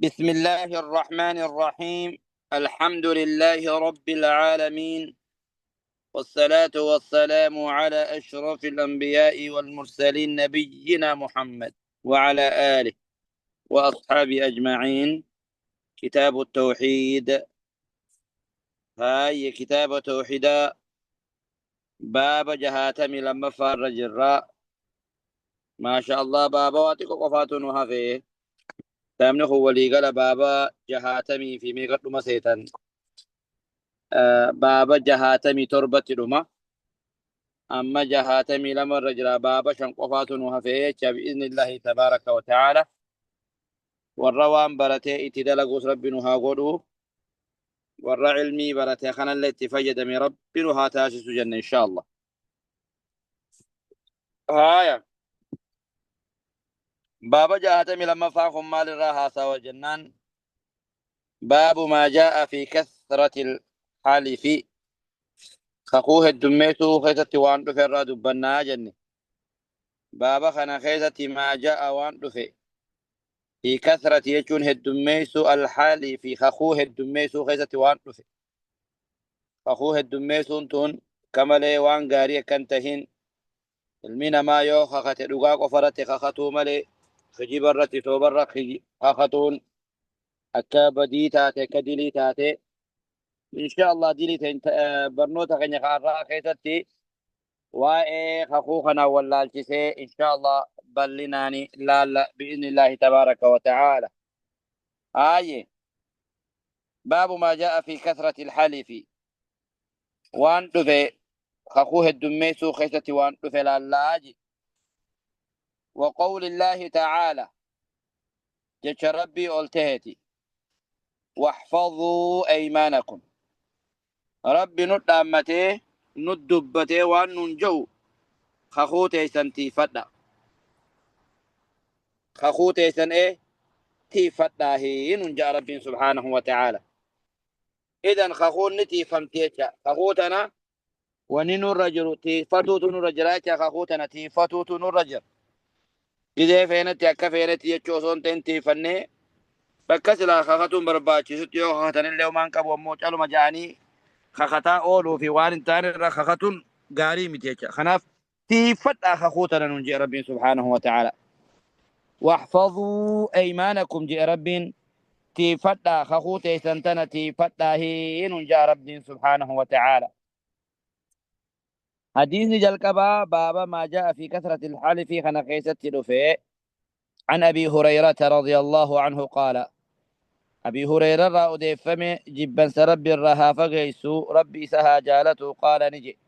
بسم الله الرحمن الرحيم. الحمد لله رب العالمين، والصلاة والسلام على أشرف الأنبياء والمرسلين، نبينا محمد وعلى آله وأصحابه أجمعين. كتاب التوحيد، هاي كتاب توحيد، باب جهاتمي لما فار جراء. ما شاء الله بابا واتك قفات وهفه تامنه هو اللي قال بابا جهاتمي في ميقات مسيتا. بابا جهاتمي تربة رمى أما جهاتمي لما الرجل بابا شنقفات وهفه بإذن الله تبارك وتعالى. والروان برتي اتدلقوس ربنا قدو والرا علمي برتي خنا التي فجد من ربنا تاسس جنة إن شاء الله. هايا بابا جهاتمي لما فاهم مال الراحة سوى جنان. باب ما جاء في كثرة الحلف، خقوه الدميتو خيزتي وان دفع الرادو بنا جنة. بابا خنا خيزتي ما جاء وان دفع في كثرة يجون الدميسو الحالي في خخوه الدميسو خيزتي وان دفع خخوه الدميسو تون كمالي وان غاري كنتهين المينا ما يو خخت دغا قفرت خختو مالي خجيب الرتي توبر خختون akka badii taate akka dilii taate insha Allah dilii ta'in barnoota keenya kaarraa keessatti waa'ee kakuu kana wallaalchisee insha Allah bal'inaani laalla bi'iznillaahi tabaaraka wa ta'aala. Aaye baabu maa jaa'a fi kasrati ilhalifi waan dhufe kakuu heddummeessuu keessatti waan dhufe laallaaji. وقول الله تعالى جتش ربي أولتهتي واحفظوا أيمانكم. ربي ندامته ندبته وان ننجو خخوتي سن تيفدا خخوتي سن ايه تيفدا هي ننجا ربي سبحانه وتعالى. إذن خخون نتيفمتيتا خخوتنا وننو الرجل تيفتو تنو رجلاتا خخوتنا تيفتو تنو الرجل إذا فينتي أكا فينتي يتشوصون تنتيفني bakka silaa kakatuun barbaachisutti yoo kakatanillee homaan qabu ammoo caluma ja'anii kakataa ooluu fi waan hin taane irra kakatuun gaarii miti jecha. Kanaaf tiiffadhaa kakuu tana nuun jedhe Rabbiin subhaanahu wa ta'aala. Waxfaduu aymaanakum jedhe Rabbiin tiiffadhaa kakuu teessan tana tiiffadhaa nuun jedhe Rabbiin subhaanahu wa ta'aala. Hadiisni jalqabaa baaba maa jaa'a fi kasrati ilxalifi kana keessatti dhufe عن أبي هريرة رضي الله عنه قال أبي هريرة را أديفم جبا سرب الرها فقيسو ربي سها جالته قال نجي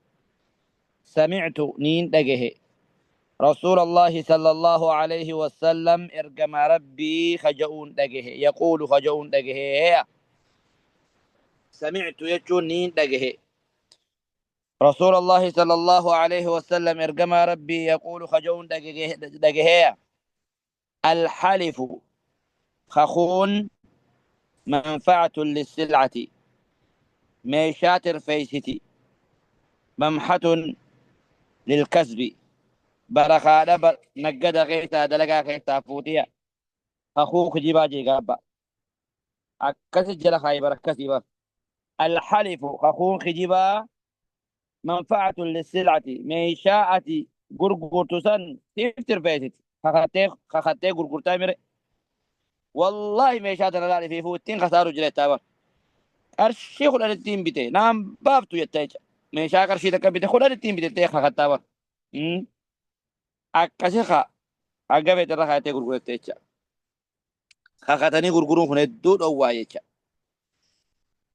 سمعت نين دقه رسول الله صلى الله عليه وسلم إرقم ربي خجؤون دقه يقول خجؤون دقه سمعت يجون نين دقه رسول الله صلى الله عليه وسلم إرقم ربي يقول خجؤون دقه دقه الحلف خخون منفعة للسلعة ميشات رفيستي ممحة للكسب برخاء بر نقد غيتا دلقا غيتا فوتيا أخوك جيبا جيغابا أكس جل خايبر أكسي الحلف خخون خجيبا منفعة للسلعة ميشاءة غرغرتسن تفتر فيستي خخاتي غرغرتا مر والله meeshaa tana laali fi fuuttiin kasaaru jira jettaa bar. Qarshii kudhan ittiin bite naan baaftu jetta jecha. Meeshaa qarshii takka bite kudhan ittiin bitettee kakattaa bar. Akkasi haa hanga feete irra kaayatee gurguratte jecha. Kakatanii gurguruun kun hedduu dhowwaa jecha.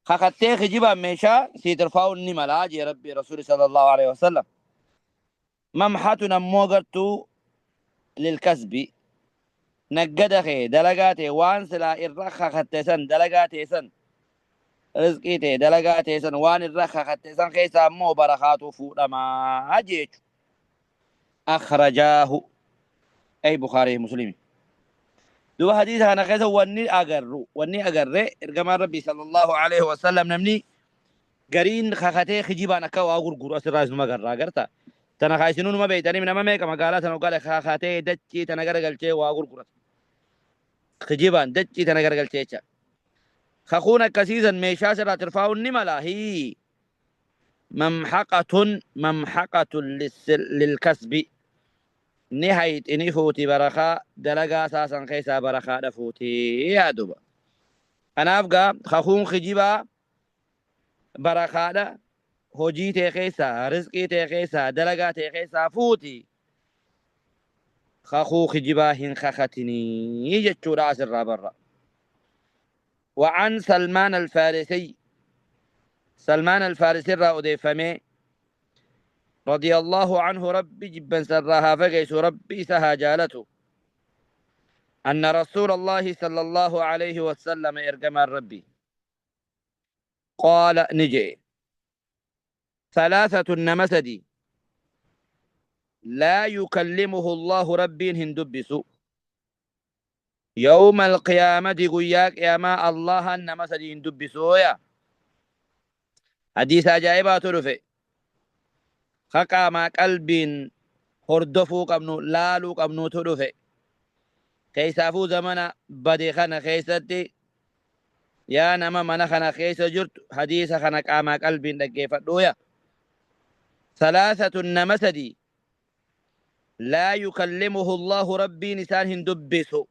Kakattee kijibaan meeshaa sii tirfaa'uun ni malaa jee Rabbi Rasuuli sallallahu alaihi wasallam. Mamxatun ammoo gartuu lilkasbi naggada kee dalagaa ta'e waan silaa irra kakatte san dalagaa ta'e san rizqii ta'e dalagaa ta'e san waan irra kakatte san keessa ammoo barakaatu fuudhamaa jechu. Akhrajaahu ay Bukhaarii Muslimi. Duba hadiisa kana keessa wanni agarru wanni agarre ergamaan Rabbii sallallahu alaihi wasallam namni gariin kakatee kijibaan akka waa gurguru asirraa isinuma agarra agarta. Tana kaa isinuu numa beeytanii nama meeqa magaalaa tana ogale kakatee dachii tana garagalchee waa gurgurata. Kijibaan dachii tana garagalche jecha. Kakuun akkasiisan meeshaa sirraa tirfaa'uun ni mala. Hii mamhaqatun mamhaqatun lilkasbi ni hayxi ni fuuti barakaa dalagaa isaa san keessaa barakaadha fuuti yaaduba. Kanaaf gaa kakuun kijibaa barakaadha hojii tee keessaa, rizqii tee keessaa, dalagaa tee keessaa fuuti. Kakuu kijibaa hin kakatinii jechuudha asirraa barra. وعن سلمان الفارسي، سلمان الفارسي را أديفمي رضي الله عنه، ربي جبا سرها فقيس ربي سها جالته، أن رسول الله صلى الله عليه وسلم إرجم ربي قال نجي: ثلاثة نمسدي لا يكلمه الله ربي هندبس يوم القيامة، قياك يا ما الله النمسدي هندبسو. يا حديث أجائبات رفي خقا قلب hordofuu qabnu, laaluu qabnuutu dhufe. Keessaafuu zamana bade kana keessatti, yaa nama mana kana keessa jirtu, hadiisa kana qaamaa qalbiin dhaggeeffadhuuya. ثلاثة نمسدي لا يكلمه الله ربي نسان هندبسو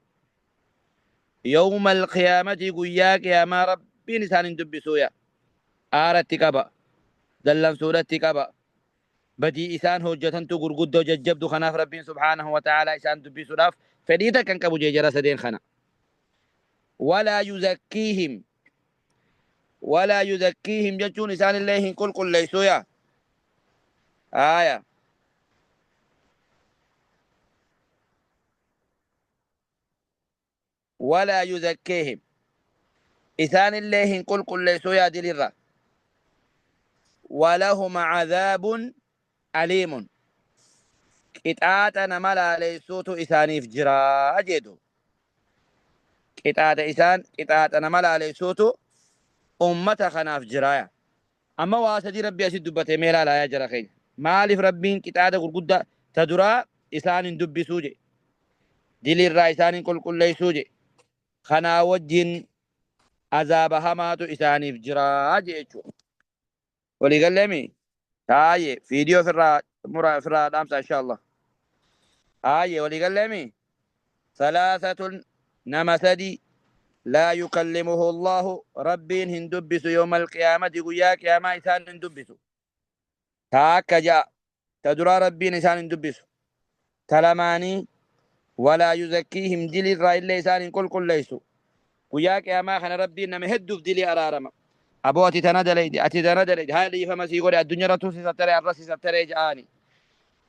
يوم القيامة، قياك يا ما ربي نسان هندبسو. يا آرت قبا دلن سورة قبا badii isaan hojjetantu gurguddoo jajjabdu. Kanaaf Rabbiin subhaanahu wa ta'aalaa isaan dubbisuudhaaf fedhii takkan qabu jee jara sadeen kana. Walaa yuzakkiihim, walaa yuzakkiihim jechuun isaan illee hin qulqulleessu. Yaa aya walaa yuzakkiihim, isaan illee hin qulqulleessu yaa dilirra. Walahum cadaabun aliimun, qixaaxa nama laaleessuutu isaaniif jiraa jedhu. Qixaaxa isaan qixaaxa nama laaleessuutu ummata kanaaf jiraaya. Amma waa sadii Rabbi asit dubbate. Mee laalaa jira keenya, maaliif Rabbiin qixaaxa gurguddaa ta duraa isaan hin dubbisuu je, dilirraa isaan hin qulqulleessuu je, kanaa wajjin azaaba hamaatu isaaniif jiraa je jechuudha. Waliigalleemi? Haye, fiidiyoo ofirraa muraa, ofirraa dhaamsa insha Allah. Haye, waliigalleemi? ثلاثة nama sadi لا يكلمه الله ربين هندبس يوم القيامة، قيا قيامة إسان هندبس. تاكا جاء تدرى ربين إسان هندبس، تلماني ولا يزكيهم، دلي الرأي إسان كل كل ليسو. قيا قيامة خنا ربين نم هدف دلي أرارما أبو أتي تندلي أتي تندلي هذه فما سيقول الدنيا رتوسي ستري الرسي ستري جاني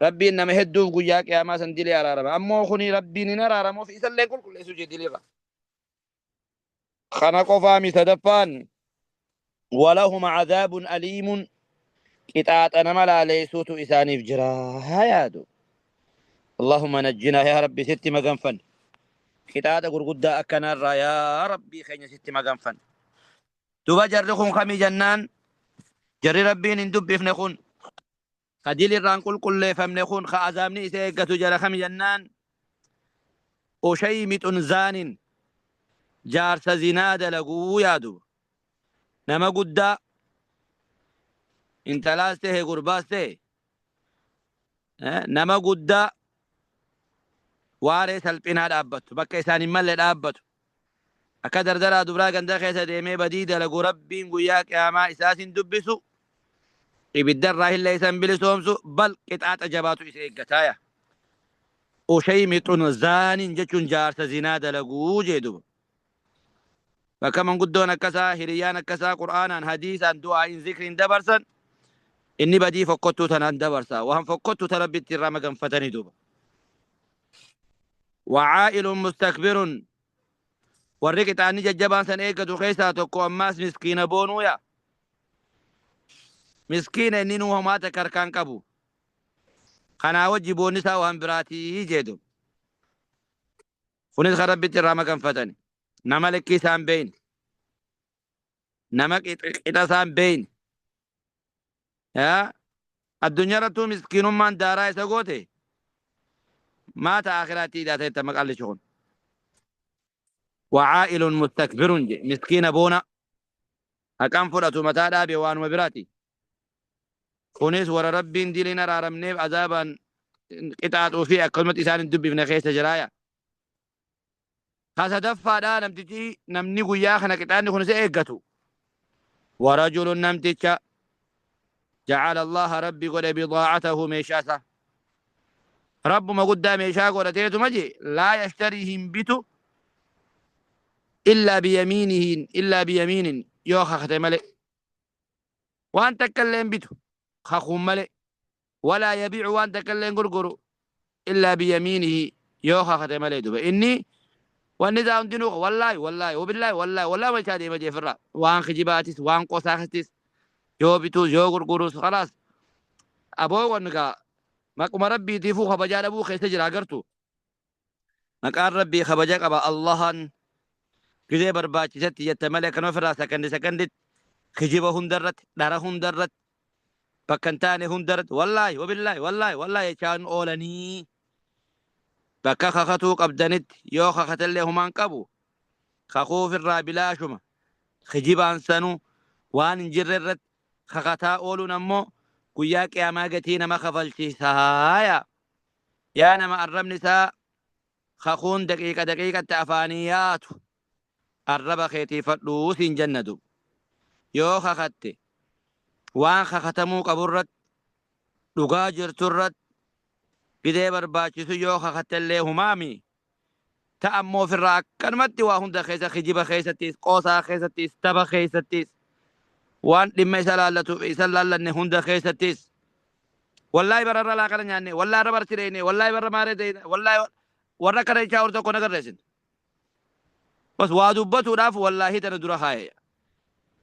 ربين نم هدف قيا قيامة سن دلي أرارما. أمو خني ربين نرارما في إسان كل كل ليسو جدلي خنا قفامي. سدفان ولهم عذاب أليم، قطعة نملا ليسوت إسانيف جرا هيادو. اللهم نجنا يا ربي ست مغنفن قطعة غرغدا أكنار يا ربي خين ست مغنفن. دوبا جرخون خمي جنان جري ربي ندب فنخون خديل الران كل كل فمنخون خعزامني إسيقتو جرى خمي جنان. أشيمت زان، jaarsa zinaa dalaguu yaadu. Nama guddaa, intalaas ta'e gurbaas ta'e, nama guddaa waaree salphinaa dhaabbattu, bakka isaan hin malle dhaabbatu, akka dardaraa dubraa ganda keessa deemee badii dalagu, Rabbiin guyyaa qiyaamaa isaas hin dubbisu, ibiddarraa illee isan bilisoomsu, bal qixaaxa jabaatu isa eeggataaya. Ushaymitun zaanin jechuun jaarsa zinaa dalaguu jee duba. Bakka manguddoon akkasaa, hiriyyaan akkasaa Qur'aanaan, hadiisaan, du'aa'iin, zikriin dabarsan, inni badii fokkottuu tanaan dabarsa, waan fokkottuu ta Rabbitti irraa maganfatanii duuba. وعائل مستكبر، warri qixaanni jajjabaan san eeggatu keessaa tokko ammaas miskiina boonuuya. Miskiina inni nuu homaa takka harkaan qabu, kanaa wajji boonni isaa waan biraatii jeedu. Kunis kan Rabbitti irraa maganfatani. Nama likkii isaan beeyne, nama qixa isaan beeyne, yaa addunyaa irrattuu miskiinummaan daaraa isa goote, maata akhiraatti hidhaa ta'e maqallichi kun. Wacaa'ilun mustakbirun je miskiina boona haqan fudhatu mataa dhaabe waanuma biraati. Kunis warra Rabbiin diliin araaramneef azaabaan qixaaxuu fi akkasumatti isaan hin dubbifne keessa jiraaya. Ka sadaffaadhaa namtichi namni guyyaa kana qixaanni kun isa eeggatu. Warajulun namticha jacala Allaha Rabbi godhe bidaacatahu meeshaa isaa. Rabbuma guddaa meeshaa godhateetuma je laa yashtarii hin bitu illaa biyamiinihiin illaa biyamiinin yoo kakate malee. Waan takka illee hin bitu kakuun malee. Walaa yabiicu waan takka illee hin gurguru illaa biyamiinihi yoo kakate malee. Duba inni wanni isaa hundinuu wallaahi wallaahi wabillaahi wallaahi wallaahi wachaa deema jeefirraa waan kijibaatis waan qosaatis yoo bituus yoo gurgurus khalaas aboo wanni gaa maquma rabbiitiifuu kabajaa dhabuu keessa jira. Agartu, maqaan rabbii kabaja qaba. Allahan gizee barbaachisetti jette malee kan ofirraa sakandi sakanditti kijiba hundarratti, dhara hundarratti, bakka hin taane hundarratti wallaahi wabillaahi wallaahi wallaahi jechaan oolanii. Bakka kakatuu qabdanitti yoo kakatellee humaan qabu kakuu ofirraa bilaashuma kijibaan sanuu waan hin jirre irratti kakataa ooluun ammoo guyyaa qiyaamaa gatii nama kafalchiisaa. Yaa nama arrabni isaa kakuun daqiiqa daqiiqatti afaanii yaatu, arraba keetiifadhuu siin jannadu. Yoo kakatte waan kakatamuu qaburratti, dhugaa jirturratti, gidee barbaachisu yoo kakattellee humaami ta ammoo ofirraa akkanumatti waa hunda keessa, kijiba keessattis, qoosaa keessattis, tapha keessattis, waan dhimma isa laallatuuf isa laallanne hunda keessattis wallaahi bararra laaqana nyaanne, wallaahi irra barsi dheeyne, wallaahi barra maaree ta'e, wallaahi warra akkana jechaa oolu tokko nagarreessin. Bas waa dubbatuudhaaf wallaahi tana dura kaaye.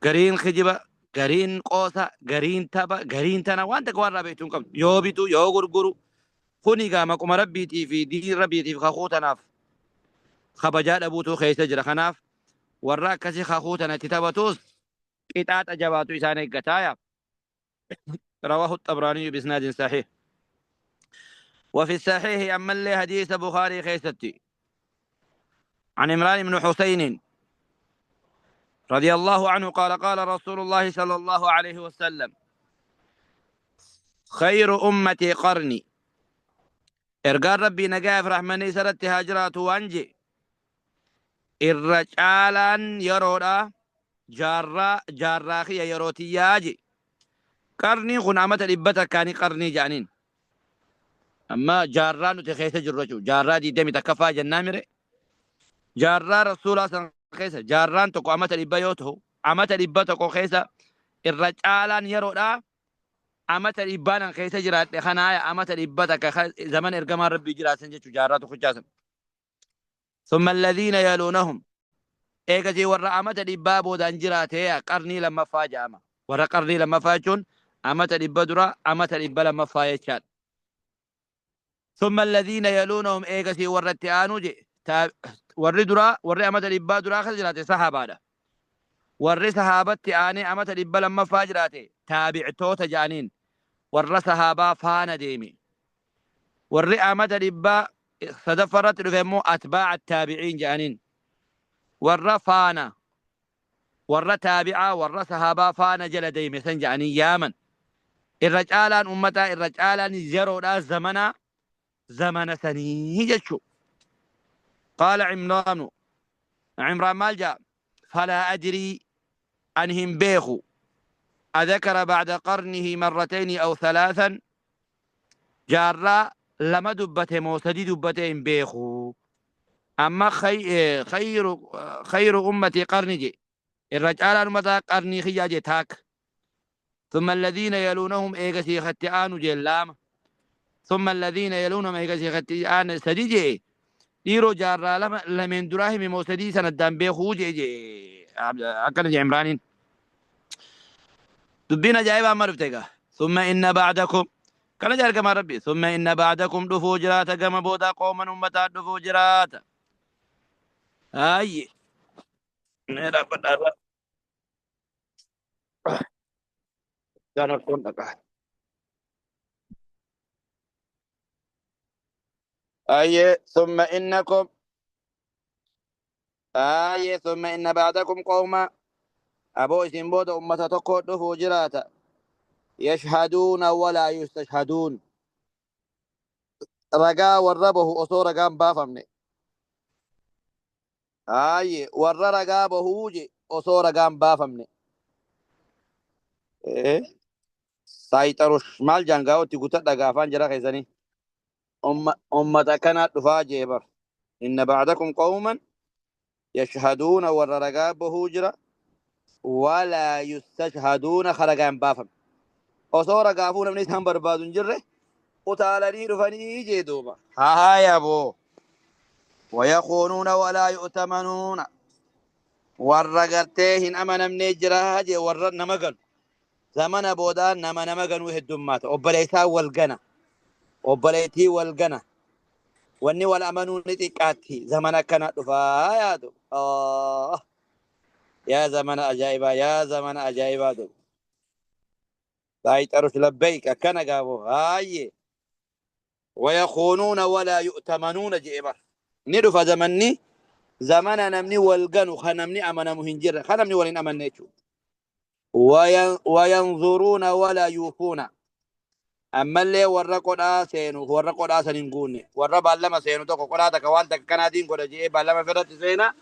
Gariin kijiba, gariin qoosa, gariin tapha, gariin tana waan takka waan irraa beektuu hin qabdu. Yoo bitu yoo gurguru kuni gaa maquma rabbiitii fi diin rabbiitiif kakuu tanaaf kabajaa dhabuutu keessa jira. Kanaaf warra akkasii kakuu tana itti taphatus qixaaxa jabaatu isaan eeggataaya. رواه الطبراني بإسناد صحيح. وفي الصحيح أما اللي حديث بخاري خيستي عن عمران بن حسين رضي الله عنه قال: قال رسول الله صلى الله عليه وسلم: خير أمتي قرني. Ergaan rabbii nagaaf rahmanni isarratti haa jiraatu waan je irra caalaan yeroodha jaarraa jaarraa kiyya yeroo tiyyaa je. Qarniin kun amata 100nii qarnii jedhaniin. Amma jaarraa nuti keessa jirru jechuudha, jaarraa 21ffaa jennaa mire. Jaarraa rasuulaa san keessa jaarraan tokko amata 100 yoo ta'u, amata 100 keessa irra caalaan yeroodha amata dhibbaanan keessa jiraadhe kanaaya amata 100 zaman ergamaan rabbii jiraatan jechuudha, jaarraa tokkichaa san. ثم الذين يلونهم eegasii warra amata 100 boodaan jiraate qarnii lammaffaa jedhama. Warra qarnii lammaffaa jechuun amata 100 dura amata 100 lammaffaa jechaadha. ثم الذين يلونهم eegasii warra itti aanu je. Warri duraa, warri amata 100 duraa keessa jiraate sahabaadha. Warri sahaabatti aanee amata 100 lammaffaa jiraate taabictoota jedhaniin, warra sahaabaa faana deeme. Warri amata 100 sadaffaa irratti dhufe immoo atbaa'a taabiciin jedhaniin, warra faana warra taabicaa warra sahaabaa faana jala deeme san jedhanii yaaman. Irra caalaan ummataa, irra caalaan yeroodhaa zamanaa zamana sanii jechuu. قال عمران، عمران maal jaa? فلا أدري أن hin beeku أذكر بعد قرنه مرتين أو ثلاثا jaarraa lama dubbate moo sadi dubbate hin beeku. Amma خير أمتي قرني je irra caalaan ummataa qarnii kiyyaa je taak. ثم الذين يلونهم eegasii katti aanu je lama. ثم الذين يلونهم eegasii katti aanu sadi je. Dhiiroo, jaarraa lama lameen duraa hime moo sadii sana addaan beekuu je je akkana je Imraaniin. Dubbiin ajaa'ibaa amma dhufte egaa. ثم إن بعدكم kana jaa ergamaa rabbi. ثم إن بعدكم dhufuu jiraata gama boodaa قوما ummataa dhufuu jiraata. Ayye. Mee dhaabbadhaa. Gana kun dhaqa. Ayye. ثم إنكم Aayee summa inna ba'dakum qawma, aboo isin booda ummata tokko dhufuu jiraata. Yashhaduuna walaa yustashhaduun, ragaa warra bahu osoo ragaan baafamne. Aayee warra ragaa bahuu je osoo ragaan baafamne. Saayixarush maal jaan gaa'otti gutadha gaafaan jara keessanii. Ummata akkanaa dhufaa jee bar. Inna ba'dakum qawman yashhaduuna, warra ragaa bahuu jira, walaa yustashhaduuna, ka ragaa hin baafamne. Osoo ragaafuu namni isaan barbaadu hin jirre utaalanii dhufanii jee duuba. Haaya boo. Wayakuunuuna walaa yu'tamanuuna, warra gartee hin amanamnee jira jee, warra nama ganu. Zamana boodaa nama nama ganuu heddummaata. Obboleessaa wal gana. Obboleettii wal gana. Wanni wal amanuu ni xiqqaatti. Zamana akkana dhufaa yaadu. Yaa zamana ajaa'ibaa, yaa zamana ajaa'ibaa duuba. Saayixarush labbayk akkana gaafoo haayyee. Wayakuunuuna walaa yu'tamanuuna je'e bar. Ni dhufa zamanni, zamana namni wal ganu, kan namni amanamu hin jirre, kan namni wal hin amanne jechuudha. Wayanzuruuna walaa yuufuuna, ammallee warra qodhaa seenu, warra qodhaa san hin guunne, warra baallama seenu tokko qodhaa takka waan takka kanaatiin godha je'ee baallama ofirratti seena,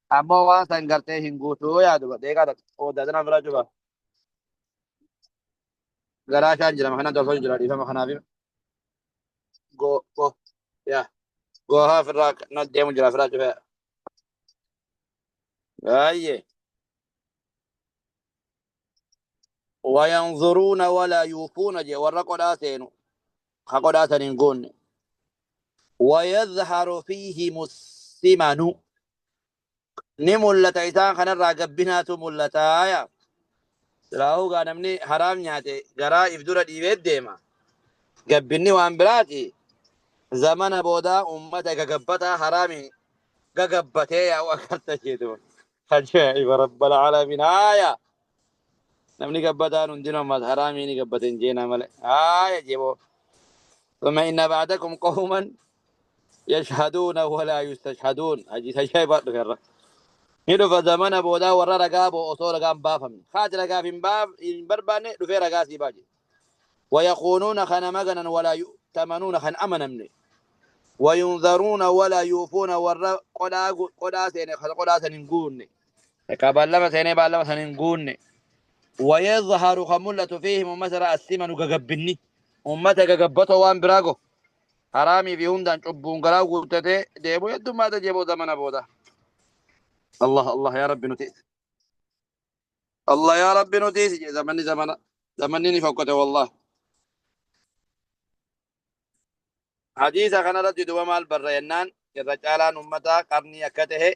ammoo waan san gartee hin guutuu yaadu. Deeqaa takka ooddaa sana bira cufa garaa shaan jira kana tolfaa jira, dhiifama kanaaf go go yaa go haa ofirraa na deemu jira ofirraa cufee. Baay'ee. Wayanzuruuna walaa yuufuuna jee, warra qodhaa seenu ka qodhaa san hin guunne. Wayadharu fiihimu simanu, ni mul'ata isaan kanarraa gabbinaatu mul'ata yaa. Silaahuu gaa namni haraam nyaate garaa if dura dhiibee deema. Gabbinni waan biraati. Zamana boodaa ummata gagabbataa haraami gagabbatee yaa'u agarta jeetu. Ajaa'iba rabbal aalamiin, haaya. Namni gabbataan hundinuu ammas haraamii ni gabbate hin jeenaa malee. Haaya jeeboo. ثم إن بعدكم قوما يشهدون ولا يستشهدون، حديث ajaa'ibaa dhufeerra. Ni dhufa zamana boodaa warra ragaa boo osoo ragaan baafamne. Haati ragaaf hin barbaanne dhufee ragaa sii baaje. ويخونون خنا مغنا ولا يؤتمنون خن أمنمن. وينذرون ولا يوفون، ور قدا قدا سين قدا سين غون كبالما سين بالما سين غون. ويظهر خملة فيهم مثلا السمن غغبني، أمة غغبتو وان براغو حرامي في هندان چبون غرا غوتته ديبو يدو ما تجيبو زمن بودا. الله الله يا رب نتيس، الله يا رب نتيس. زمني زمن زمني فوقته والله. حديث kana irratti duba maal barreennaan, irra caalaan ummataa qarnii akka tahe,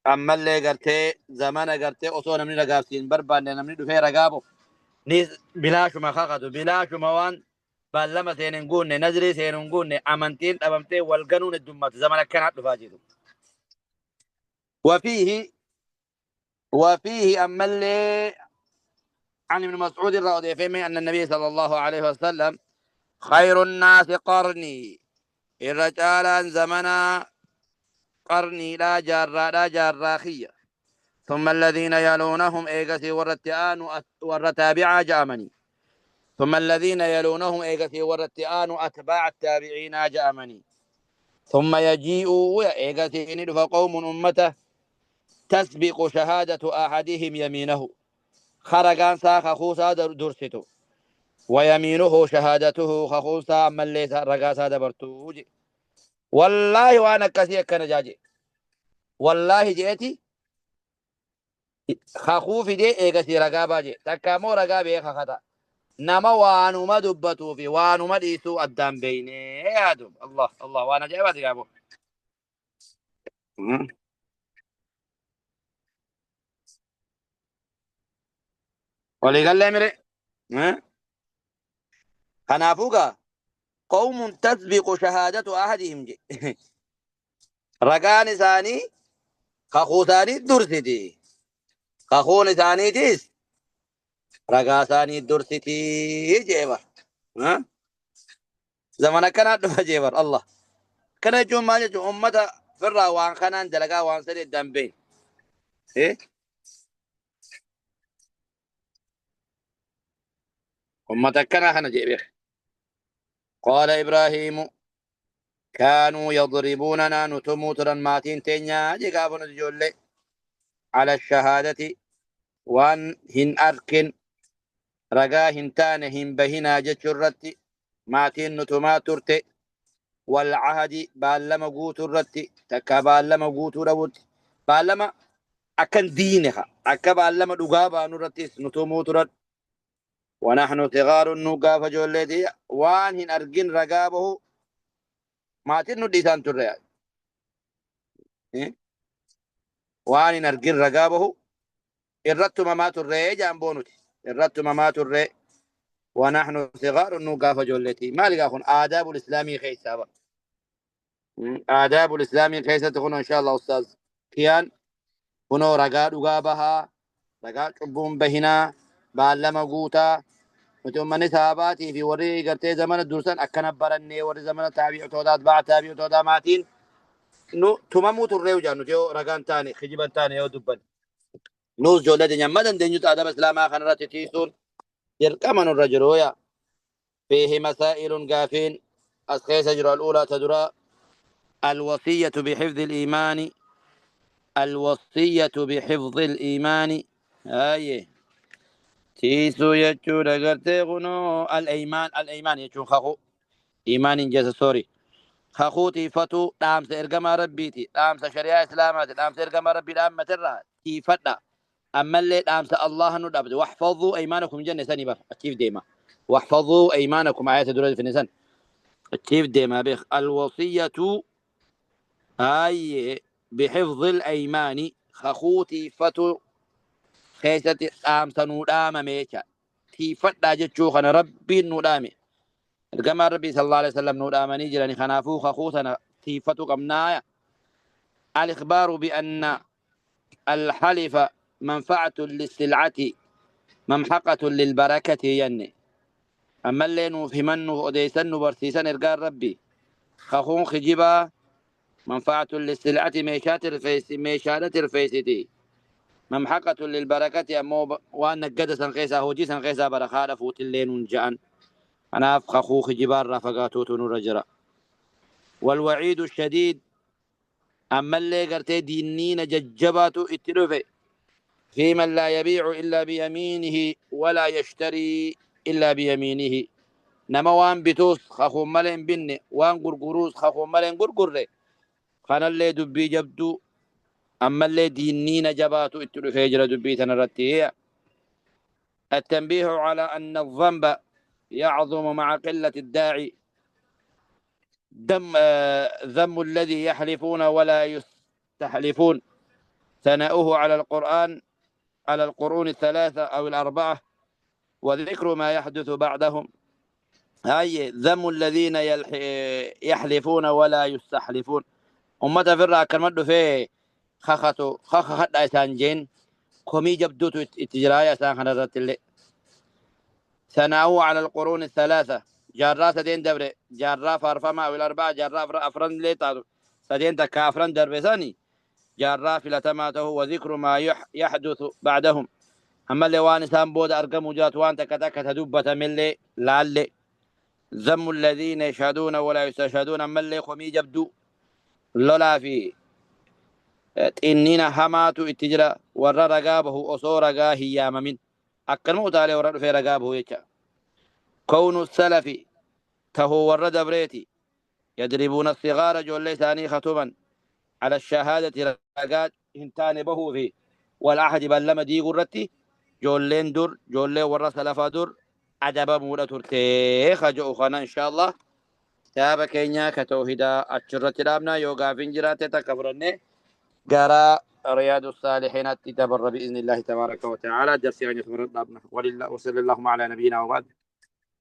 ammallee gartee zamana gartee osoo namni ragaafsiin barbaanne namni dhufee ragaa bo ni bilaashuma kakatu, bilaashuma waan baallama seen hin guunne, nazrii seen hin guunne, amantiin dhabamtee wal ganuun heddummatu zamana akkanaa dhufaa jiru. وفيه أملي عن ابن مسعود رضي الله أن النبي صلى الله عليه وسلم خير الناس قرني، الرجال زمنا قرني لا جارا لا جاراخية، ثم الذين يلونهم إيغسي ورتآن ورتابعا جامني، ثم الذين يلونهم إيغسي ورتآن أتباع التابعين جامني، ثم يجيء إيغسي ندف قوم أمته تسبق شهادة أحدهم يمينه، خرجان ساخ خوسا درستو ويمينه شهادته، خخوسا أما ليس رقاسا دبرتو. والله وأنا كثير كان جاجي والله جئتي خخوف دي إيغسي رقابا جي تكامو رقابي خختا نما وانuma dubbatuu fi waanuma dhiisuu addaan beeynee yaadu. Allah Allah, waan ajaa'ibaati gaabo. Waliigallee mire. Kanaafuu gaa qawmun tasbiqu shahaadatu ahadihim je, ragaan isaanii kakuu isaanii dursiti, kakuun isaaniitis ragaa isaanii dursiti jee bar. Zaman akkanaa dhufa jee bar. Allah, kana jechuun maal jechuun? Ummata Firraa waan kanaan dalagaa waan sadi addaan beeyne. Ummata akkanaa kana jee beeka. Qaala Ibraahiimu kaanuu yadribuunanaa nu tumuu turan maatiin teenyaa jee gaafa nuti ijoollee ala shahaadati waan hin arkin ragaa hin taane hin bahinaa jechuu irratti maatiin nu tumaa turte wal ahadi baallama guutuu irratti takka baallama guutuu dhabutti baallama akkan diine akka baallama dhugaa baanu irrattis nu tumuu turan. ونحن صغار nu gaafa ijoolleeti waan hin argin ragaa bahu maatiin nu dhiisaan turre. Waan hin argin ragaa bahu irratti tumamaa turre jaamboo nuti irratti tumamaa turre. ونحن صغار nu gaafa ijoolleeti. Maali gaa kun aadaabul islaamii keessaa bara. Aadaabul islaamii keessatti kun insha Allah ustaaz kiyaan kunoo ragaa dhugaa bahaa, ragaa cubbuun bahinaa, baallama guutaa. Nuti ummanni sahabaatii fi warri gartee zamana dursan akkana barannee warri zamana taabi'itootaa atbaa'a taabi'itootaa maatiin nu tumamuu turree jaan nuti yoo ragaan taane kijiban taane yoo dubbanne. Nuus ijoollee teenya amma dandeenyutti adaba islaamaa kanarratti tiisuun dirqama nurra jiru yaa. فيه مسائل gaafiin as keessa jiru الأولى تدرى الوصية بحفظ الإيمان الوصية بحفظ الإيمان آيه tiisuu jechuudha gartee kunoo al-aymaan al-aymaan jechuun kakuu iimaaniin jeessa sorry kakuu tiifatuu dhaamsa ergamaa rabbiiti dhaamsa shari'aa islaamaati dhaamsa ergamaa rabbii dhaammatirraa tiifadha ammallee dhaamsa Allah nu dhabde واحفظوا أيمانكم jenne sanii bar achiif deema واحفظوا أيمانكم ayata dura finne san achiif deema beek الوصية آيه بحفظ الأيمان kakuu tiifatuu keessatti dhaamsa nuu dhaamame jecha tiifadhaa jechuu kana rabbiin nuu dhaame ergamaan rabbii صلى الله عليه وسلم nuu dhaamanii jirani kanaafuu kakuu sana tiifatu qabnaaya. الإخبار بأن الحلف منفعة للسلعة ممحقة للبركة يني أما اللي nuuf himan nuuf odeessan nu barsiisan ergaan rabbii kakuun kijibaa منفعة للسلعة meeshaa tirfeessi meeshaadha tirfeessiti ممحقة للبركة ammoo waan naggada san keessaa hojii san keessaa barakaadha fuutillee nuun ja'an kanaaf kakuu kijibaarraa fagaatuutu nurra jira. والوعيد الشديد ammallee gartee diinniina jajjabaatu itti dhufe في من لا يبيع إلا بيمينه ولا يشتري إلا بيمينه nama waan bituus kakuun malee hin binne waan gurguruus kakuun malee hin gurgurre kanallee dubbii jabduu ammallee diinniina jabaatu itti dhufee jira dubbii tanarratti. التنبيه على أن الذنب يعظم مع قلة الداعي دم ذم الذي يحلفون ولا يستحلفون ثناؤه على القرآن على القرون الثلاثة أو الأربعة وذكر ما يحدث بعدهم هاي ذم الذين يحلفون ولا يستحلفون ummata firraa akkanuma dhufee kakatu kakadha isaan jeen komii jabduutu itti jiraaya isaan kanarratti illee. ثناؤه على القرون الثلاثة jaarraa sadeen dabre jaarraa faarfamaa أو الأربعة jaarraa afran illee taatu sadeen takka afran darbe sani jaarraa filatamaa ta'u وذكر ما يحدث بعدهم ammallee waan isaan booda argamuu jiraatu waan takka takka ta dubbatamillee laalle. ذم الذين يشهدون ولا يستشهدون ammallee komii jabduu lolaa fi xinnina hamaatu itti jira warra ragaa bahu osoo ragaa hin yaamamin akkanuma utaalee warra dhufee ragaa bahu jecha. كون السلف tahuu warra dabreeti يضربون الصغار ijoollee isaanii katuman على الشهادة ragaa hin taane bahuu fi والعهد ballama diiguu irratti ijoolleen dur ijoollee warra salafaa dur adabamuudha turtee kajo'u kana insha Allah kitaaba keenya ka tawhidaa achirratti dhaabna yoo gaafiin jiraate takka fudhannee gara رياض الصالحين dabarra بإذن الله تبارك وتعالى. درسي أن dhaabna ولله وصلى اللهم على نبينا وبعد.